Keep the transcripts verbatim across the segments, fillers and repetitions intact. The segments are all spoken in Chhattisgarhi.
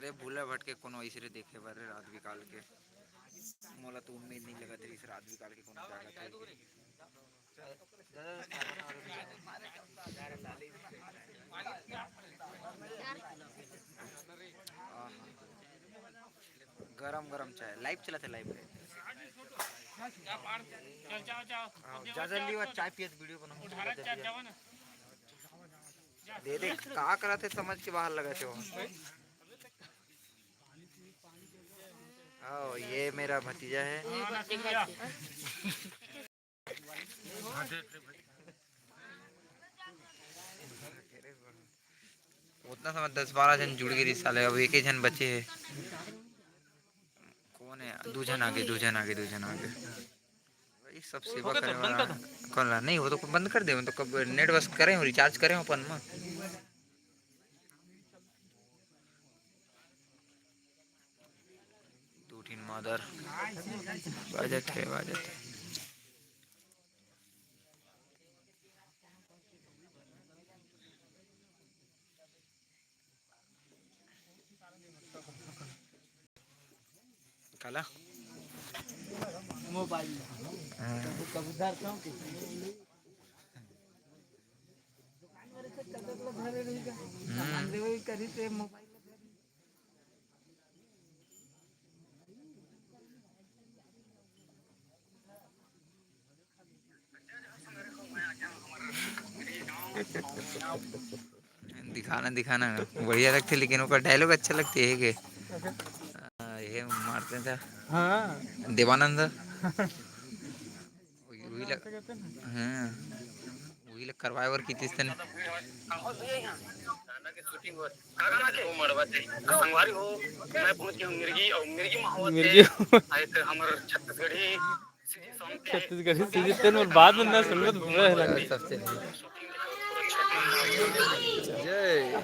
अरे भूला भटके कोनो अइसने देखे बर रात बिकाल के। मोला तो उम्मीद नहीं लगत रहिस रात बिकाल के कोनो जागत है। आहा। गरम गरम चाय, live चलत हे, live पे। हाँ, जा जल्दी वो चाय पियत video बनाऊँ। दे दे, का करत हे, समझ के बाहर लगत हे वो। आओ, ये मेरा भतीजा है। उतना समय दस बारह झन जुड़ गे रिहिस साले, अब एक ही झन बचे हे। कौन है? दू झन आगे, दू झन आगे, दू झन आगे। वही सब सेवा करे वाला। कौन ला? नहीं, वो तो बंद कर दे, वो तो कब net बस करे हो, recharge करे हो अपन में। दू ठिन मादर। बाजत हे, बाजत हे। काला? मोबाइल। हाँ। कबूतर क्यों के? दुकान वाले से कदक ला धरे रही का? हम्म। सामान लेवे करी ते मोबाइल। दिखाना, दिखाना बढ़िया लगथे, लेकिन ओकर dialogue अच्छा लगथे, ये के, आ, ये मारते था। हाँ। देवानंद। वही लग-, हाँ, वही लग करवाए बर की तीस तने। गाना के shooting हो, का गाना के? ओ मड़वा ते। संगवारी हो, मैं पहुंच गया हूँ मिर्गी और मिर्गी माहौल मिर्गी। आए थे हमर छत्तीसगढ़ी। छत्तीसगढ़ी सीरीज तेन मोर बात में ना सुनबे तो बुरा है लगता। सबसे जय।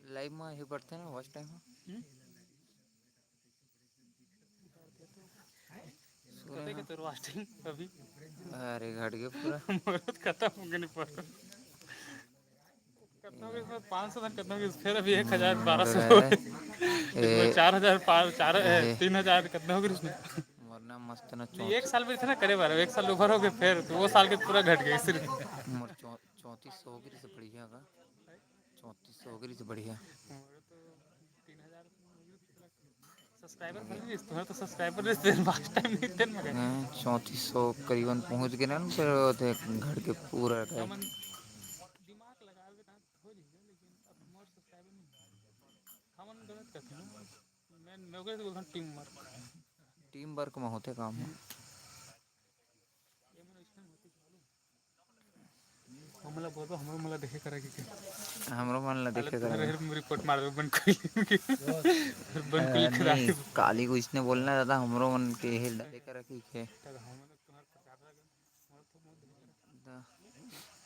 लाइव में ही बढ़ते ना, वॉच टाइम। कते के तोर वॉच टाइम अभी? अरे, घट गए पूरा। मोर तो खत्म हो गए पर। कितना हो गया इसमें? पाँच सौ धन कितना हो गया? फिर अभी एक हजार बारह सौ हो गए। ए, चार हजार पाँच, चार, ए, ए। तीन हजार कितना हो गया इसमें? मोर ना मस्त ना नहीं, चौंतीस। एक साल भी इतना करे बार, एक साल ऊपर हो गए, फिर तो वो साल के पूरा घट गए सिर्फ। मोर चौ-, चौंतीस सौ हो गई से बढ़िया का, चौंतीस सौ हो गई से बढ़िया। सब्सक्राइबर बन गई, तुम्हारा तो सब्सक्राइबर इस दिन वॉच टाइम नहीं दिन मगर। हैं, चौंतीस सौ करीबन पहुंच गए ना, फिर वो थे घर के पूरा टाइम। हमन दिमाग लगावे ना हो जाएगा, लेकिन अब मोर सब्सक्राइबर नहीं। हमन गलत करते हैं। मैं, मैं ओकरे से बोलता हूँ टीम वर्क। टीम वर्क में होते काम है। हमला बोलबो, हमरो मन ला देखे करा के। हमरो मन ला देखे करा के। रिपोर्ट मार दे, बंद कर ले। बंद कर ले, अ, करा नहीं, के। काली को इसने बोलना दादा, हमरो मन के हे डाले करा के।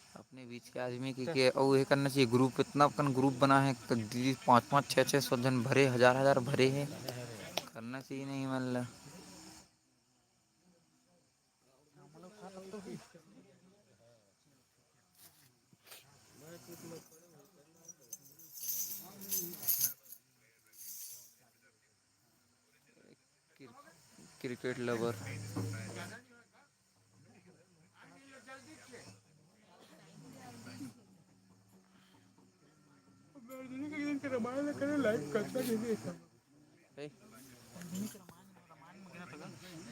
तो अपने बीच के आदमी की के, अउ ये करना चाहिए। ग्रुप इतना अपन ग्रुप बना है, दीदी पाँच पाँच छः छः सौ जन भरे, हजार हजार भरे है, करना चाहिए नहीं मन ला। Cricket lover.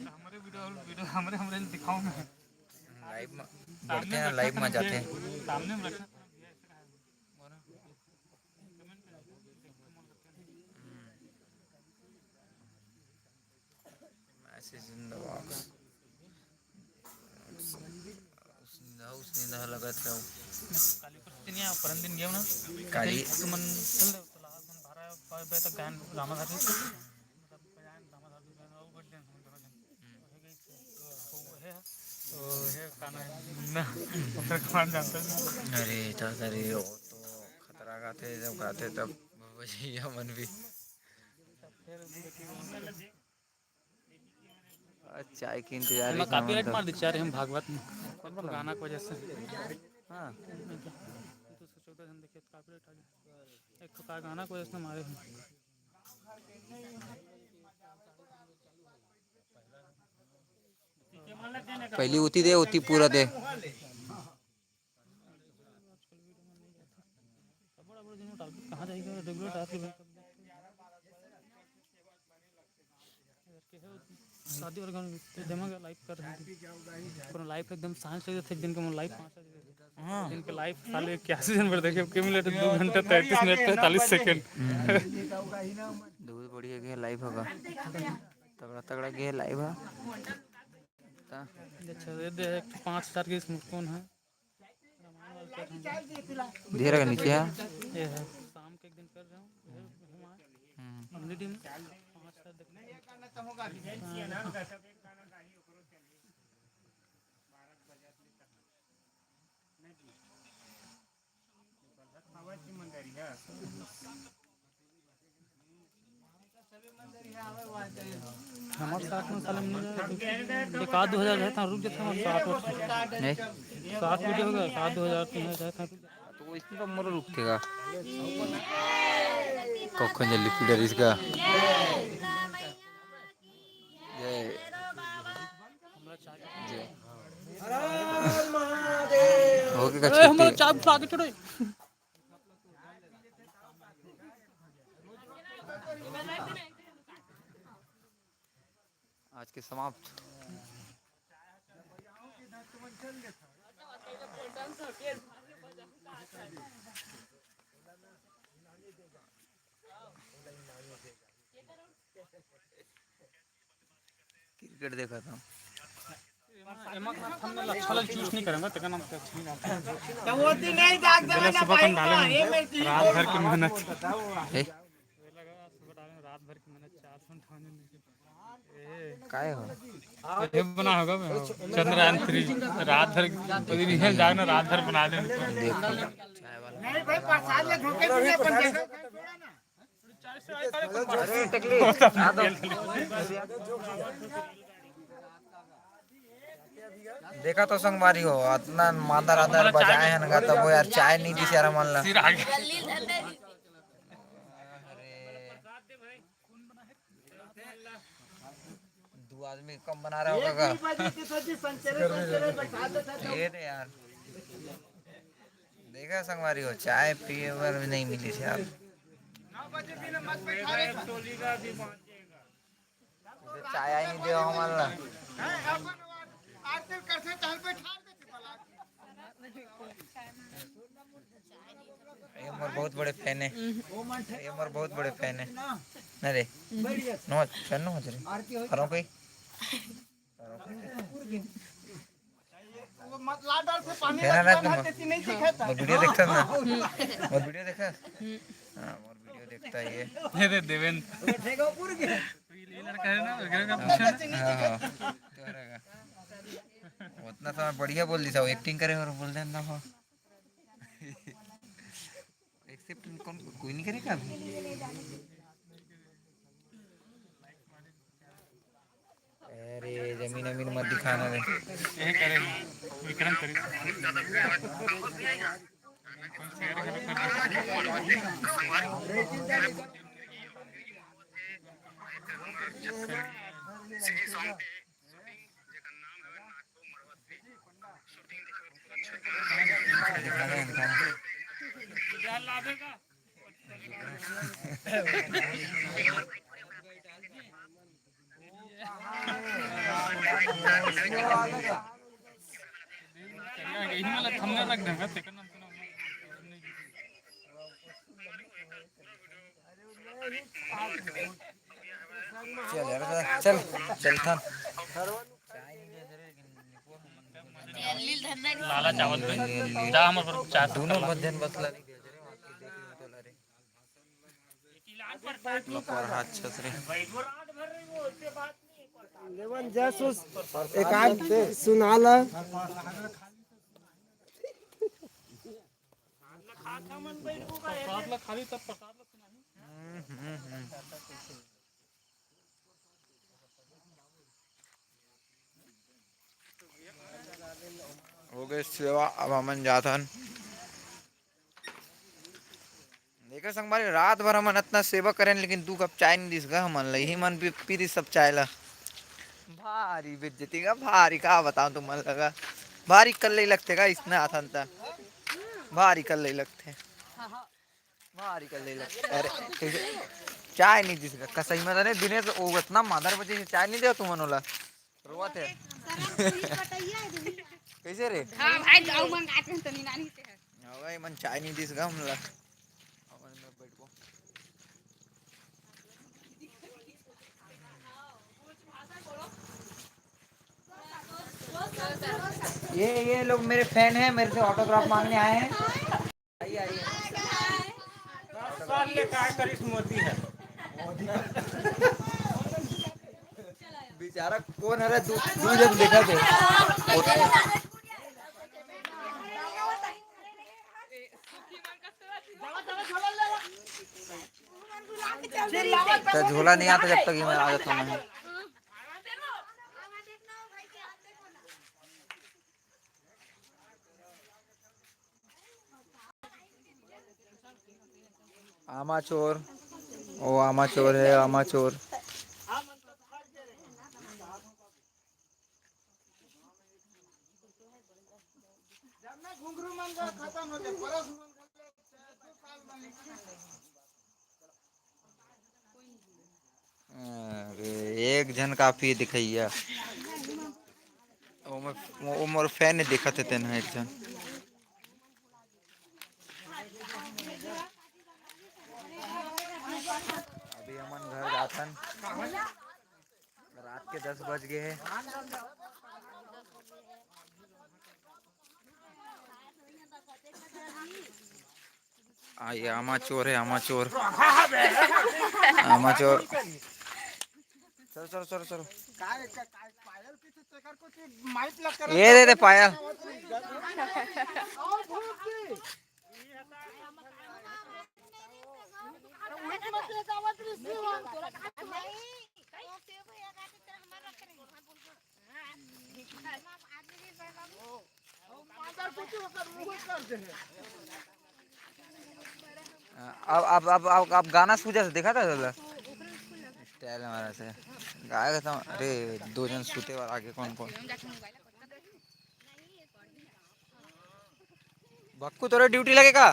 हमारे वीडियो, वीडियो, हमारे, हमारे दिखाओ ना। लाइव में बढ़ते हैं, लाइव में जाते हैं। सामने में रखना। Message in the box। उसने, उसने लगत है। काली परस्तिनिया परन दिन गयो ना। काली। तुमन चल दे, तो लाल मन भरा पावे तक गान रामा धार। अरे दादा रे, वो तो खतरा गाते, जब गाते तब भैया मन भी। चाय के इंतजार ही कॉपीराइट मार दीजिए यार, हम भागवत में। एक तो गाना की वजह से। हाँ। दो सौ चौदह जन देखे तो कॉपीराइट आ गया। एक तो का गाना की वजह से मारे हैं। पहली उती दे, उती पूरा दे। कहाँ जाएगा रेगुलर टायर के? शादी वाला गाना देमा का लाइव कर रहे हैं। पूरा लाइव एकदम सांस लग जाते, दिन के मन लाइव पाँच बजे। हाँ। दिन के लाइव साले इक्यासी जन पर देखे, accumulated दो घंटा तैंतीस मिनट पैंतालीस सेकंड। बहुत बढ़िया गया लाइव होगा, तगड़ा तगड़ा गया लाइव है। अच्छा, ये दे, एक पाँच हजार की स्मार्टफोन है। धीरे का नीचे है। ये है, शाम के एक दिन कर रहा हूँ, ये हमारे हम्म। कम्युनिटी में पाँच हजार देखने। हमारे साथ में साले मिल जाए, एक आध दो हज़ार रहता, रुक जाता हमारे साथ। नहीं। सात वीडियो होगा, सात दो हज़ार तीन हज़ार रहता। तो वो इसमें तो मोर रुक थेगा। कखन जल्दी पीडर इसका। जय। जय। ओके का अरे, हमारा छुट्टी। चाप उठा के छोड़ो। आज के समाप्त। क्रिकेट देखा था। एमा, एमा का थंबनेल अच्छा लग चूज नहीं करेंगे, तेकर नाम से अच्छा नहीं आता। तो वो दिन नहीं जाग जमा सुबह कौन डाले हैं? रात भर की मेहनत। ए? सुबह डाले, रात भर की मेहनत, चार सौ अंठावन। ए। काय हो? ये बना होगा मैं, चंद्रयान थ्री, रात भर, रिहल जाए ना, रात भर बना दे। देखो, चाय वाला। नहीं भाई, प्रसाद ले धोखे दीजिए, अपन देखो। देखा तो संगवारी हो, अतना मादर आदर बजाए हन गा, तब वो यार चाय नहीं दिस यार हमन ला। दू आदमी कम बना रहा होगा का? ये दे यार, देखा संगवारी हो, चाय पिए बर भी नहीं मिली थी यार। चाय आई नहीं दे हमन ला। ये मोर बहुत बड़े फैन है, ये मोर बहुत बड़े फैन है। ना रे, नो चल, नो रे, करो कोई। फेर ना तुम। मोर वीडियो देखता ना? मोर वीडियो देखा? हाँ, मोर वीडियो देखता है ये। ये दे देवेंद्र। ये लड़का है ना, वगैरह का पूछा ना। हाँ, हाँ। उतना समय बढ़िया बोल दी था, एक्टिंग करे और बोल देना हो। एक्सेप्ट कौन, कोई नहीं करेगा अभी? अरे जमीन अमीन मत दिखाना रे। यही करेगा, विक्रम करेगा। चल यार, चल, चल थन। लाला चावल पे जा, हमर पर चार दोनों बदन बतला। लकोर हाथ छस रे। लेवन जस उस एक आध सुनाला। हम्म, हम्म, हम्म। हो गए सेवा, अब हमन जाथन। देखा संगवारी, रात भर हमन अतना सेवा करेन, लेकिन दू कप चाय नहीं दिस गा हमन ला। यही मन पी, पी दिस सब चाय ला। भारी बेइज्जती का, भारी का बताऊं तुमन लगा, भारी कल्ले लगथे का, इसने आथन त भारी कल्ले लगथे। भारी कल्ले लगथे। अरे, कैसे? चाय नहीं दिस गा, कसई में तने दिनेश, वो इतना मादर बजे से चाय नहीं दे तुमन ओला। रोवत हे। कैसे रे? हाँ भाई, जाऊ मंगाते हैं तनी नानी से। हाँ भाई, मन चाय नहीं दिस गा हमला। हमन में बैठ को। ये, ये लोग मेरे फैन हैं, मेरे से ऑटोग्राफ मांगने आए हैं। दस साल ले काय करिस मोदी ह? बेचारा कौन हरे, दू, दू जन देखा थे। तो झोला नहीं आता जब तक ये मैं आ जाता हूँ मैं। आमा चोर, ओ आमा चोर है, आमा चोर। अरे, एक झन काफी दिखैया। ओ मोर, ओ मोर फैन दिखत हे तेन ह एक झन। अभी हमन घर जाथन, रात के दस बज गए हे। आ, ये आमा चोर है, आमा चोर। आमा चोर। चलो, चलो, चलो, चलो। ये दे दे पायल। अब अब अब अब, अब गाना सूझा से देखा था दादा। स्टाइल हमारा से गाएगा तो, अरे, दो जन सूते वाला आगे कौन कौन? भक्कू, तोरे ड्यूटी लगे का?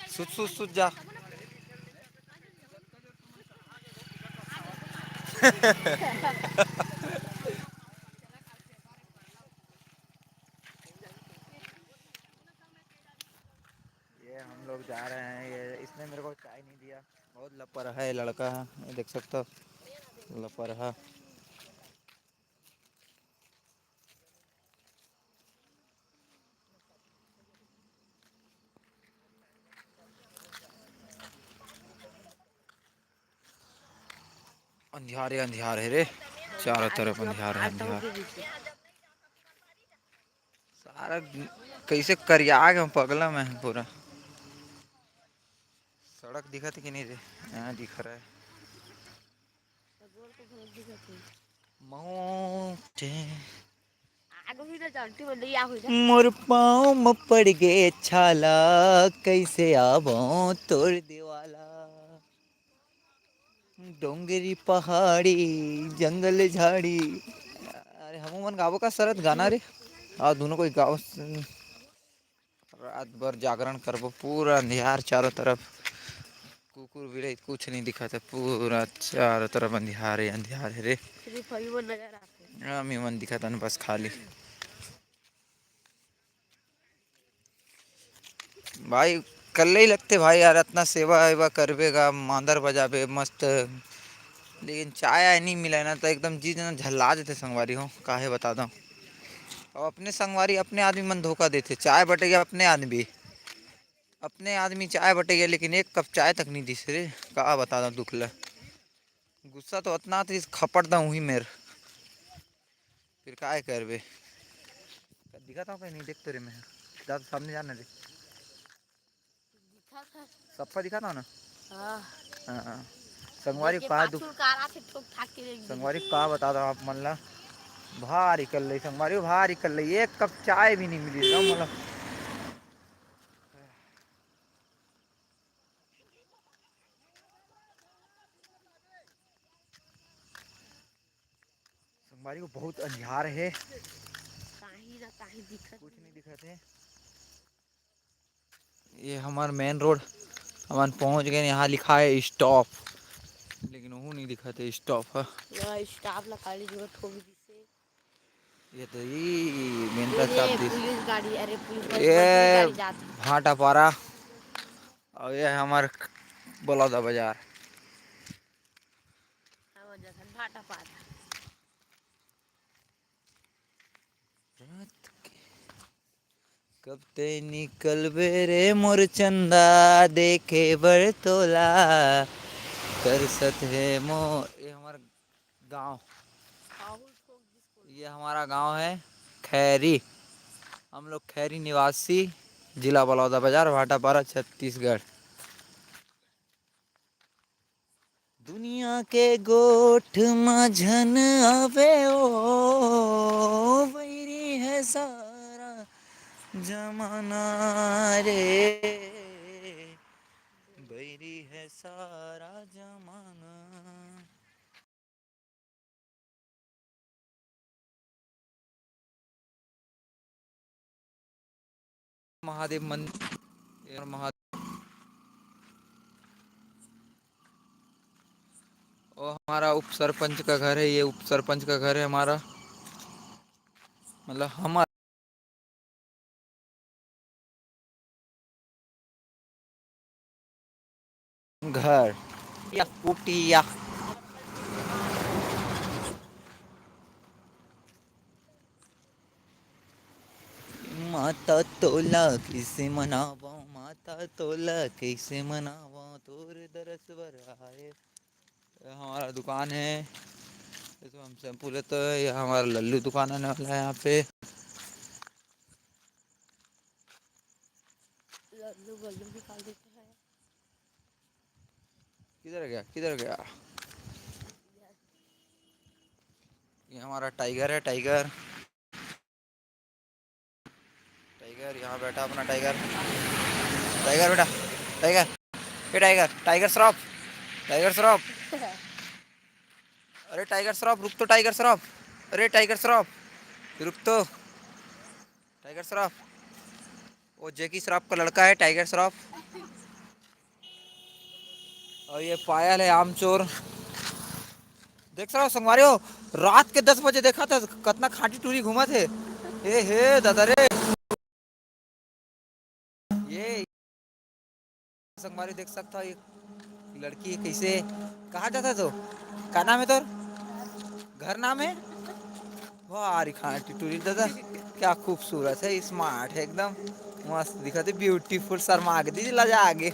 सुत सुत सुत जा। ये हम लोग जा रहे हैं। ये इसने मेरे को चाय नहीं दिया। बहुत लपर है लड़का, ये देख सकते हो, लपर है। अंधियारे अंधियार है रे, चारों तरफ अंधियार है, अंधियार। सारा कैसे करिया गए पगला में है पूरा। सड़क दिखत है कि नहीं रे? यहाँ दिख रहा है। मौटे। आगू भी ना जानती, वो नहीं आ हुई ना। मोर पाँव म पड़ गे छाला, कैसे आबो तोर देवाला। डोंगरी पहाड़ी, जंगल झाड़ी। अरे, हम मन गाबो का सरत गाना रे? आ, दोनों कोई गाओ। रात भर जागरण करबो, पूरा अंधियार चारों तरफ। कुकुर बिड़ई कुछ नहीं दिखत है, पूरा चारों तरफ अंधियार है, अंधियार है रे। सिर्फ हमी मन नजर आते। हमी मन दिखत हन बस खाली। भाई, कल्ले ही लगते भाई यार, इतना सेवा वेवा करबे गा, मांदर बजाबे मस्त, लेकिन चाय आय नहीं मिले ना, तो एकदम जी जना झल्ला देते संगवारी हो, काहे बता दो। और अपने संगवारी, अपने आदमी मन धोखा देते, चाय बटेगा अपने आदमी, अपने आदमी चाय बटेगा, लेकिन एक कप चाय तक नहीं दिस रे, का बता दो दुख ला। गुस्सा तो इतना आतिस, खपट दा उही मेर। फिर काय करबे? दिखा था कहीं नहीं, देख तो रे मैं। जा तो सामने जाना रे। दिखा था। सप्पा दिखा था ना? हाँ। हाँ, हाँ। संगवारी लेके का दुख। पाछू का रहा थे, ठोक ठाक के रख दी। संगवारी का बता दो आप मन ला। भारी कर ले संगवारी, भारी कर ले। एक कप चाय भी नहीं मिली ना, मतलब। संगवारी हो, बहुत अंधियार है। ताही ना ताही दिखत कुछ नहीं। नहीं दिखत है। ये हमार मेन रोड, हमन पहुंच गए। यहाँ लिखा है स्टॉप, लेकिन वहू नहीं दिखत है स्टॉप है। यहाँ स्टॉप ला काली जरूरत होगी जिससे। ये तो ये मेन ये का चाप दिस। पुलिस गाड़ी, अरे पुलिस ये गाड़ी जाती। भाटापारा और ये हमार बलौदा बाजार। हाँ, जखन भाटापारा। रात के कब ते निकलबे रे मोर चंदा, देखे बर तोला तरसत हे मोर। ये हमार गांव, ये हमारा गांव है खैरी। हम लोग खैरी निवासी, जिला बलौदा बाजार, भाटापारा, छत्तीसगढ़। दुनिया के गोठ म झन आवे ओ बैरी है सारा जमाना रे, बैरी है सारा जमाना। महादेव मंदिर, महादेव। वो हमारा उप सरपंच का घर है, ये उप सरपंच का घर है हमारा, मतलब हमारा। घर या कुटिया। माता तोला कइसे मनावं, माता तोला कइसे मनावं, तोर दरस बर आए। ये हमारा दुकान है, तो हम शैम्पू लेते हैं, यहाँ हमारा लल्लू दुकान आने वाला है यहाँ पे। लल्लू बल्लू निकाल देते हैं। किधर गया, किधर गया? ये हमारा टाइगर है, टाइगर। टाइगर यहाँ बैठा अपना, टाइगर। टाइगर बेटा, टाइगर, ये tiger, tiger Shroff, tiger Shroff. अरे टाइगर श्रॉफ, रुक तो टाइगर श्रॉफ। अरे टाइगर श्रॉफ, रुक तो टाइगर श्रॉफ। वो जैकी श्रॉफ का लड़का है टाइगर श्रॉफ। और ये पायल है आमचोर। देख सकथव संगवारी हो, रात के दस बजे देखा था कितना खाटी टूरी घूमत हे। ए हे दादा रे, ये संगवारी देख सकथव, ये लड़की कैसे, कहाँ जाता तो, का नाम है तोर, घर नाम है? वाह रे खाटी टूरी दादा, क्या खूबसूरत है, स्मार्ट है एकदम, मस्त दिखत है, ब्यूटीफुल। शर्मा के दीदी, लजा आगे,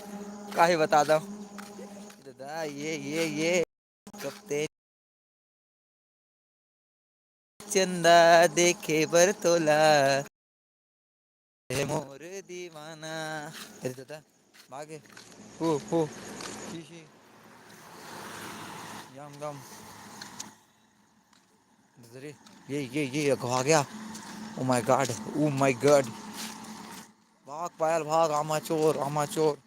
काहे बता दो दादा, ये ये ये कब तेज चंदा देखे बर तोला, हे मोर दीवाना। अरे दादा, भागे। हो हो, शी शी, यम गम। अरे ये ये ये अगवा गया। Oh my God, oh my God। भाग पायल भाग, आमा चोर, आमा चोर।